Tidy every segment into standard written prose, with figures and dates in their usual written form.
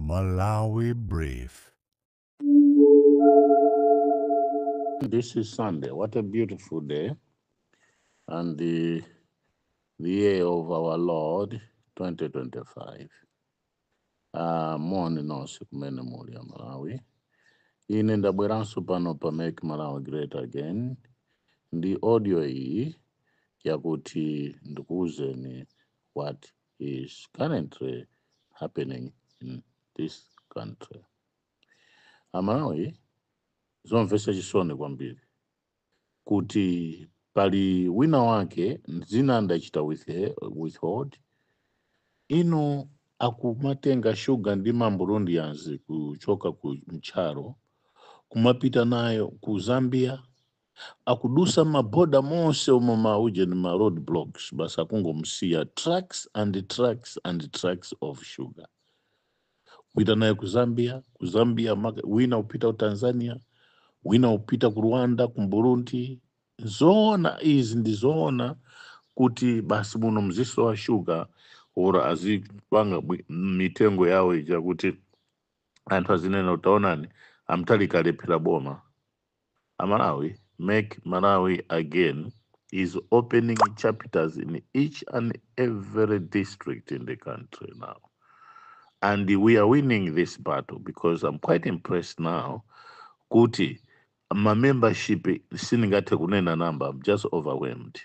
Malawi Brief. This is Sunday. What a beautiful day. And the year of our Lord 2025. Moni nonse kumene muli a Malawi. Ine ndabweranso pano pa Make Malawi Great Again ndi audio iyi yakuti ndikuwuzeni what is currently happening in this country. Amalawi, zomvetsa chisoni kwambiri kuti pali wina wake, dzina ndachita withhold, ino akumatenga shuga ndi ma Burundians kuchoka ku Nchalo kumapita nayo ku Zambia, akudusa maboda monse umo, mauje ni ma road blocks, basi akungomsiya trucks and trucks and trucks of sugar kupita nayo ku Zambia. Ku Zambia wina upita ku Tanzania, wina upita ku Rwanda, ku Burundi. Zoona izi? Ndi zoona kuti basi muno mziso wa shuga ora azipanga mitengo yawo ija kuti anthu azinena, "Utaonani, a Mutharika alephera boma." Amalawi, Make Malawi Again is opening chapters in each and every district in the country now, and we are winning this battle because I'm quite impressed now kuti ma membership, sindingathe kunena number, I'm just overwhelmed.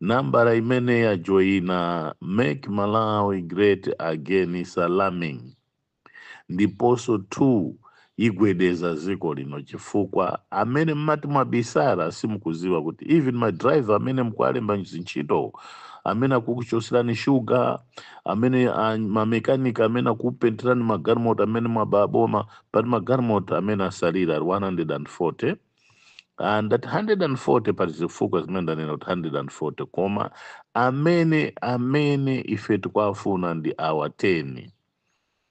Nambala imene yajoyina Make Malawi Great Again is alarming, ndiponso two igwedeza dziko lino, chifukwa amene mmati mwabisala simukuziwa kuti even ma driver amene mukualemba ntchito, amene akukuchoserani shuga, amene mamekanika amene akupenterani magalimoto amene mwababoma, pali magalimoto amene asalira ali 140, and that 140 pali zifukwa zimene ndanena kuti 140, koma amene ife tikuafuna ndi awa 10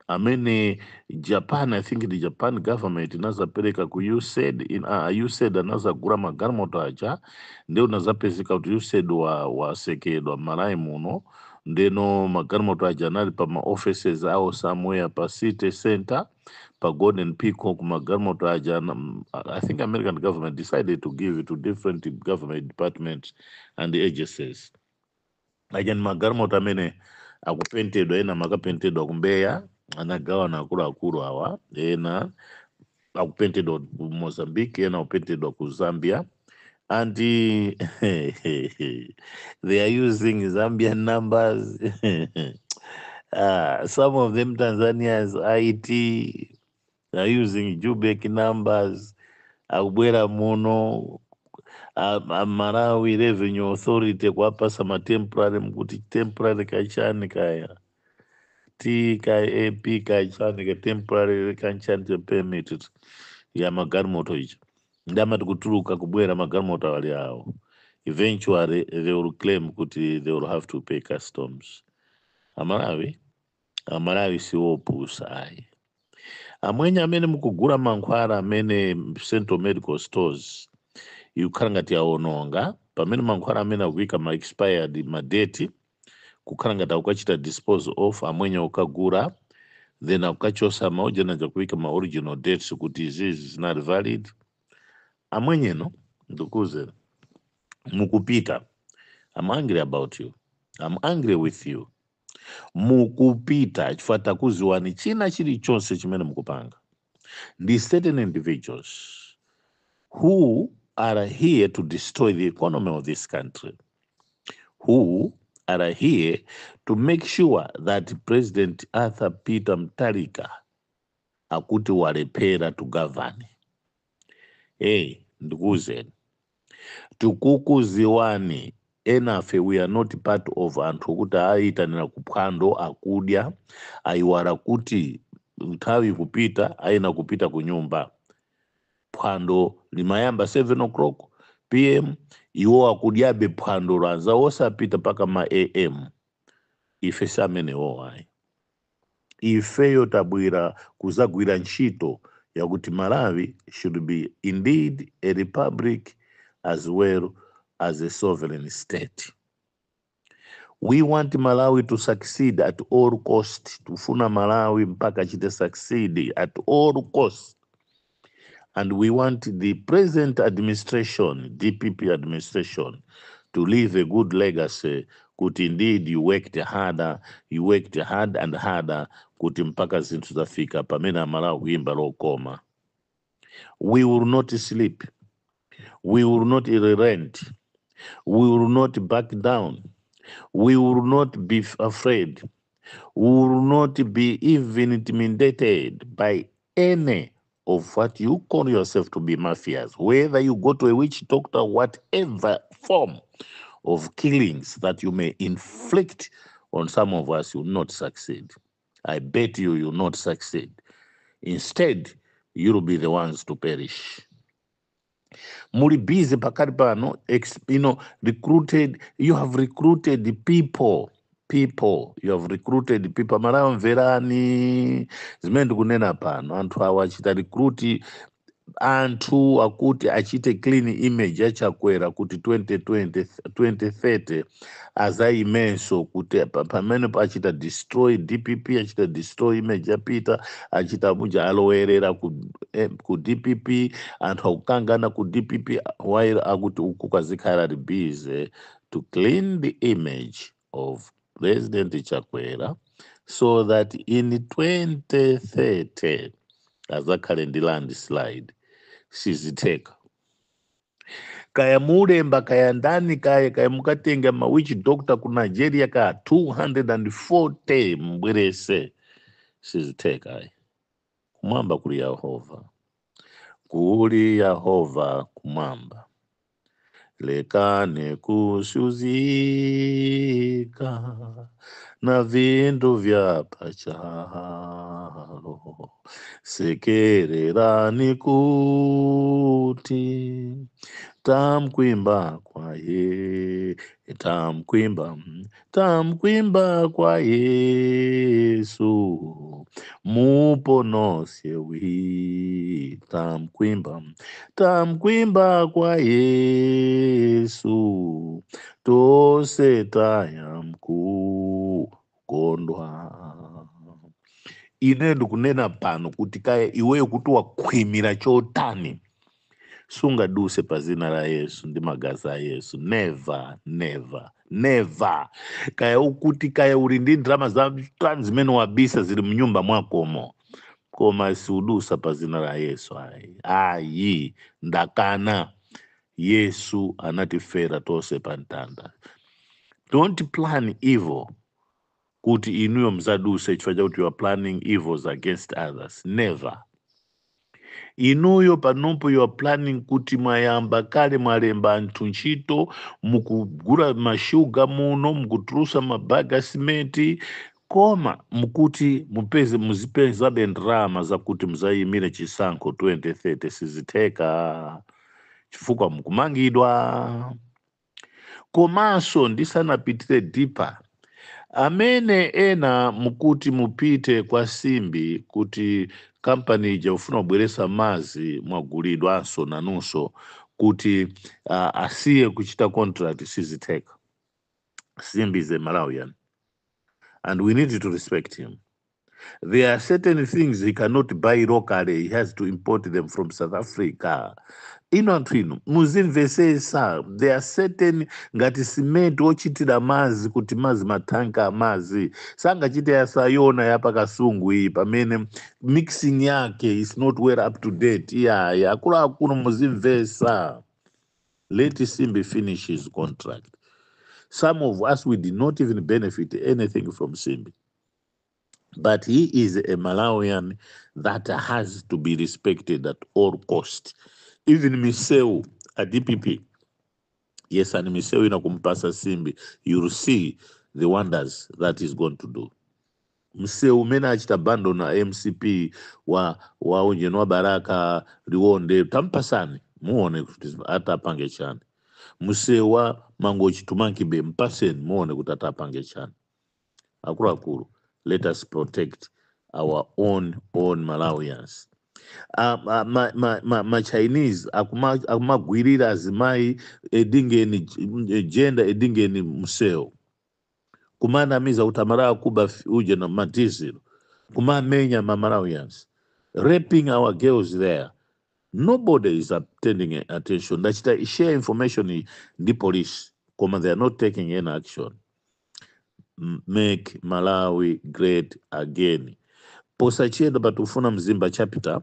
amene Japan, I think the Japan government inazapereka ku USAID USAID anazagula magalimoto aja, ndi unazapezeka kuti USAID wasekedwa m'Malawi muno. Ndeno magalimoto aja anali pa ma offices awo somewhere pa city center, pa Golden Peacock. Magalimoto aja I think American government decided to give it to different government departments and agencies. Aja ni magalimoto amene akupentedwa, ena makapentedwa kumbeya, anagawana akuluakulu awa, ena akupentedwa ku Mozambique, ena akupentedwa ku Zambia, and they are using Zambian numbers, some of them Tanzanians it they are using Jubek numbers. Akubwera muno, Malawi Revenue Authority kuwapasa ma temporary, mkuti temporary kachani kaya T ka AP kachani ka temporary kanchani permit ya magalimoto ichi, ndamati kutuluka kubwera magalimoto ali awo. Eventually they will claim kuti they will have to pay customs. Amalawi, Amalawi siwopusa ayi. Amwenye amene mukugula mankhwala amene Central Medical Stores ikukhala ngati yaononga, pamene mankhwala amene akuyika ma expired ma date, kukhala ngati akukachita dispose off, amwenye ukagula, then akukachosa maojena kuyika ma original dates kuti izizi zinali valid. Amwenyeno, ndikuze mukupita, I'm angry about you, I'm angry with you. Mukupita chifukwa takuziwani china chilichonse chimene mukupanga. Ndi certain individuals who are here to destroy the economy of this country, who are here to make sure that President Arthur Peter Mutharika akuti walephera to govern. Hey, ndikuwuzeni, tikukuziwani enafe. We are not part of anthu kuti ayitanira kuphwando, akudya ayiwala kuti nthawi kupita, ayina kupita ku nyumba. Phwando limayamba 7 o'clock PM, iwo akudyabe phwando lanza osapita paka ma AM. Ife si amenewo ayi. Ifeyo tabwera kuzagwira ntchito yakuti Malawi should be indeed a republic as well as a sovereign state. We want Malawi to succeed at all cost. Tufuna Malawi mpaka chite succeed at all cost, and we want the present administration, DPP administration, to leave a good legacy kuti indeed you worked harder, you worked hard and harder kuti mpaka zinthu zafika pamene Amalawi kuimba lokoma. We will not sleep, we will not relent, we will not back down, we will not be afraid, we will not be even intimidated by any of what you call yourself to be mafias, whether you go to a witch doctor, whatever form of killings that you may inflict on some of us, you will not succeed. I bet you, you will not succeed. Instead, you'll be the ones to perish. Muli busy pakati pano, recruited, you have recruited the people, you have recruited people. Malawi, mverani zimene ndikunena pano. Anthu awa achita recruit anthu akuti achite clean image yaChakwera kuti 2020, 2030 azayimenso, kuti pamene achita destroy DPP, achita destroy image yapita, achita muja alowerera ku DPP. Anthu akukangana ku DPP while akuti uku kwazikhala ali busy to clean the image of President Chakwera so that in 2030 azakhale ndi landslide. Sizitheka. Kaya mulemba, kaya ndani, kaya mukatenga ma witch doctor ku Nigeria ka 240 mbwerese, sizitheka ayi. Kumwamba kuli Yehova, kuli Yehova kumwamba. Lekani kushuzika na vindu vya pachalo, sekererani kuti tamkwimba kwaye, tamkwimba, tamkwimba kwa Yesu muponosyewi, tamkwimba, tamkwimba kwa Yesu, tose tayamkukondwa. Ine ndikunena pano kuti kaya iweyo kuti wakhwimira chotani, sungaduse pa zina la Yesu ndi magazi a Yesu. Never, never, never. Kaya ukuti kaya uli ndi ndalama za tani zimene wabisa zili mnyumba mwakomo, koma siudusa pa zina la Yesu. Ayi, ayi, ndakana. Yesu anatifera tonse pa mtanda. Don't plan evil kuti inuyo mzaduse chifukwa chakuti you are planning evils against others. Never. Inuyo panopo you are planning kuti mwayamba kale, mwalemba anthu ntchito, mukugula mashuga muno, mukutulusa mabaga a simenti, koma mukuti mupeze, muzipezabe ndalama zakuti muzayimire chisankho 2030. Sizitheka chifukwa mukumangidwa. Komanso ndisanapitire deeper, amene ena mukuti mupite kwa Simbi kuti kampani ija ufuna kubweresa mazi, mwagulidwanso nanunso kuti asiye kuchita contract. Sizitheka. Simbi is a Malawian and we need to respect him. There are certain things he cannot buy locally, he has to import them from South Africa. Ino anthu ino muzimvesesa, there are certain, ngati simenti ochitira mazi, kuti mazi, matanka amazi sangachite yasayona yapakasungu iyi pamene mixing yake is not well up to date. Iyaya, akuluakulu, muzimvesa. Let Simbi finish his contract. Some of us, we did not even benefit anything from Simbi, but he is a Malawian that has to be respected at all cost. Even miseu a DPP, yes, and miseu ina kumpasa Simbi, you will see the wonders that is going to do. Mseu umene achita abandon na MCP wa unjeni wa Baraka Liwonde, tampasani muone kuti atapange chani. Mseu wa Mangochi Tumankibe, mpaseni muone kuti atapange chani. Akuluakulu, let us protect our own Malawians. Ma Chinese akumagwirira azimayi Edingeni, jenda Edingeni mseu. Kumanamiza kuti Amalawi akuba uje na madizelo, kumamenya ma Malawians, raping our girls there. Nobody is attending attention. Ndachita share information ndi police, koma they are not taking any action. Make Malawi Great Again. Posachedwa patifuna Mzimba chapter,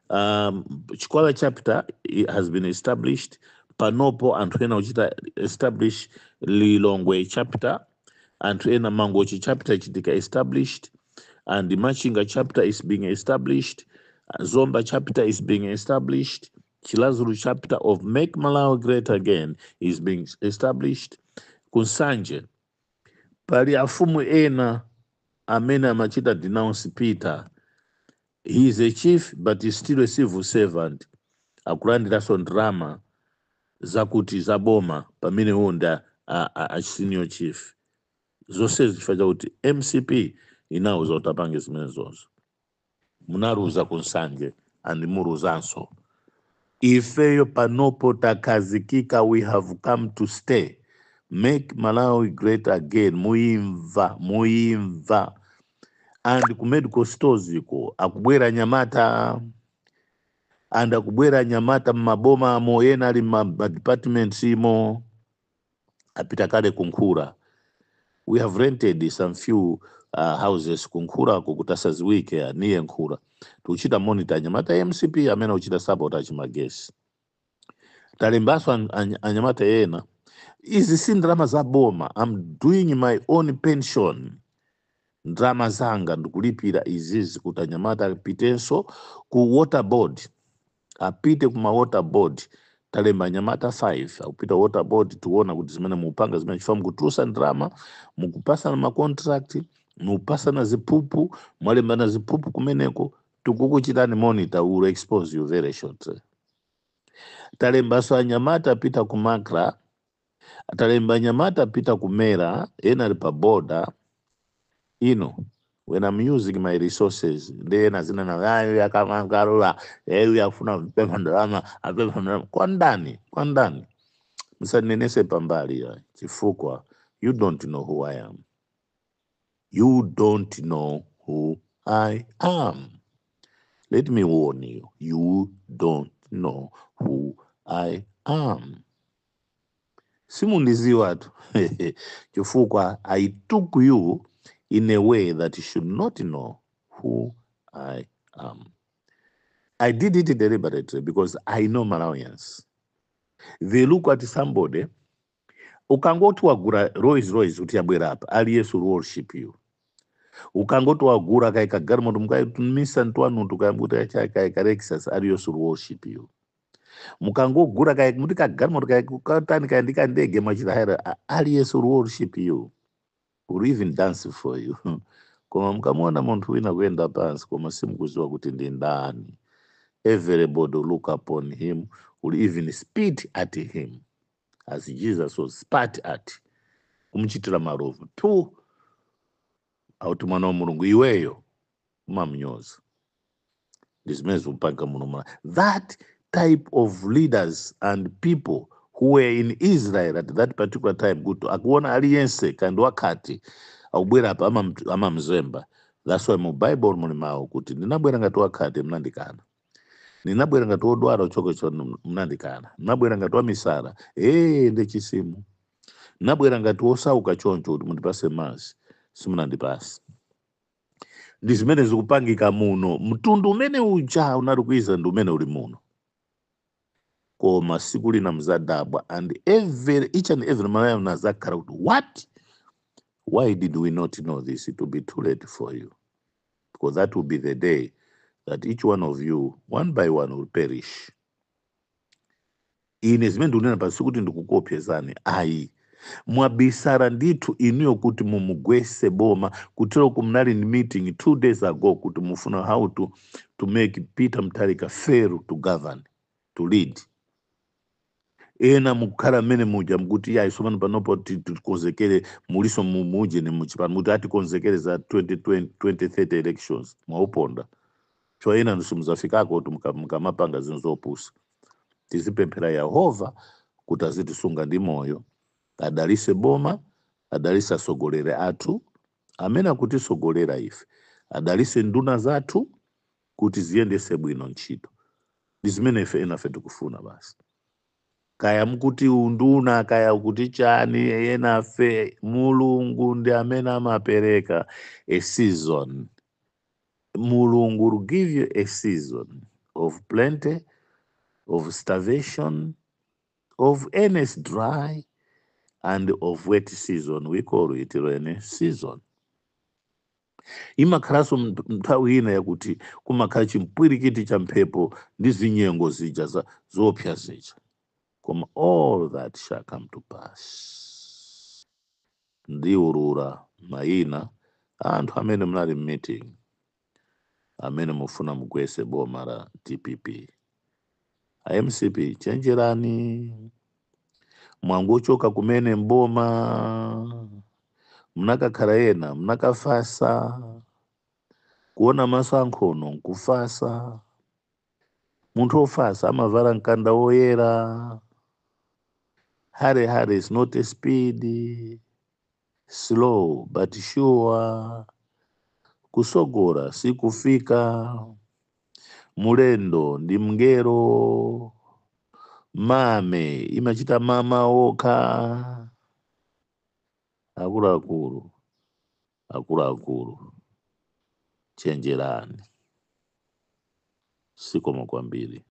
Chikwawa chapter has been established. Panopo anthu ena uchita establish Lilongwe chapter, anthu ena Mangochi chapter ichitika established, and the Machinga chapter is being established, Zomba chapter is being established, Chiradzulu chapter of Make Malawi Great Again is being established. Kunsanje pali afumu ena amene amachita denounce Peter. He is a chief, but he's still a civil servant, akulandiranso ndalama zakuti zaboma pamene unda a senior chief. Zonse chifukwa chakuti MCP inawuza kuti apange zimenezozo. Munaluza kuNsanje and muluzanso. Ifeyo panopo takhazikika. We have come to stay. Make Malawi Great Again muimva, muimva. And ku medical stores iko akubwera nyamata, and akubwera nyamata mmaboma amo, ena ali ma departments imo, apita kale kunkhura. We have rented some few houses kunkhurako kuti asaziwike aniye nkhura. Tikuchita monitor anyamata MCP amene akuchita sabotage magesi. Talembaso anyamata ena. Izi si ndalama za boma. I'm doing my own pension, ndalama zanga ndikulipira izizi kuti anyamata apitenso ku water board, apite kuma water board. Talemba anyamata 5 akupita water board. Tiona kuti zimene mupanga zimene chifukwa mukutulusa ndalama, mukupasana ma contract, mukupasana ziphuphu, mwalembana ziphuphu kumeneko. Tikukuchitani monitor. We will expose you very shortly. Talembaso anyamata apita ku MACRA, talemba anyamata apita ku MERA, ena ali pa border ino. When I'm using my resources, ndi ena zinena ayo yakamangalula eyu yafuna kupempha ndalama, apempha ndalama kwa ndani? Kwa ndani? Musanenese pambali ya chifukwa you don't know who I am. You don't know who I am. Let me warn you, you don't know who I am. Simundiziwa tu chifukwa I took you in a way that you should not know who I am. I did it deliberately because I know Malawians. They look at somebody. Ukangoti wagura Rolls Royce kuti yabwera apa, aliyense will worship you. Ukangoti wagura kaika galimoto mukaitumisa ntwanutu kayambuti kaika Lexus, aliyense will worship you. Mukangogura kai muti kagalimoto katani kaindi kandege mwachita hire, aliyense will worship you, will even dance for you. Koma mukamuona munthu wina kuyenda pansi koma simukuziwa kuti ndi ndani, everybody will look upon him, will even spit at him as Jesus was spat at, kumuchitira malovu tu auti mwana wa Mulungu iweyo umamnyoza. Ndi zimene zikupanga muno that type of leaders and people who were in Israel at that particular time, kuti akuona aliyense kandi wakhati akubwera apa amamzemba. That's why mu Bible muli mawu kuti ndinabwera ngati wakhate, mnandikana; ndinabwera ngati wodwala uchokecho, mnandikana; ndinabwera ngati wamisala, ee ndi chisimu; ndinabwera ngati wosauka choncho kuti mundipase mazi, simunandipase. Ndi zimene zikupangika muno. Mtundu umene uja unali ku Israel ndi umene uli muno. Koma siku lina mzadabwa, and every each and every Malawi azakhala kuti, "What? Why did we not know this?" It will be too late for you, because that will be the day that each one of you, one by one, will perish. Ine zimene ndikunena pasi kuti ndikukuopsezani ayi. Mwabisala ndithu inuyo kuti mumugwese boma. Kutero kumnali ni meeting 2 days ago kuti mufuna how to make Peter Mutharika fail to govern, to lead. Ena mukukhala mmene muja mukuti yayi, somano panopo tikonzekere, muliso muje ni muchipano muti atikonzekere za 2020, 2030 elections. Mwauponda cho. Ena ndisimudzafikako kuti mukamapanga zinthu zopusa. Tizipemphera Yehova kuti azitisunga ndi moyo, adalise boma. Adalise atsogoleri athu amene akutisogolera ife, adalise nduna zathu kuti ziyendese bwino ntchito. Ndi zimene ife enafe tikufuna basi. Kaya mukuti unduna, kaya kuti chani, enafe Mulungu ndi amene amapereka a season. Mulungu will give you a season of plenty, of starvation, of any dry and of wet season. We call it rainy season. Imakhalanso nthawi ina yakuti kumakhala chimpwirikiti cha mphepo ndi zinyengo zija zopsa zija, koma all that shall come to pass. Ndiulula mayina a anthu amene munali meeting, amene mufuna mugwese boma la DPP. A MCP, chenjerani. Mwangochoka kumene mboma, mnakakhala ena mnakafasa kuona maso ankhono nkufasa. Munthu ofasa amavala mkanda woyera. Hurry hurry is not a speed, slow but sure. Kusogora sikufika. Mulendo ndi mngelo. Mame imachita mama okha. Akuluakulu, akuluakulu, chenjerani. Sikoma kwambiri.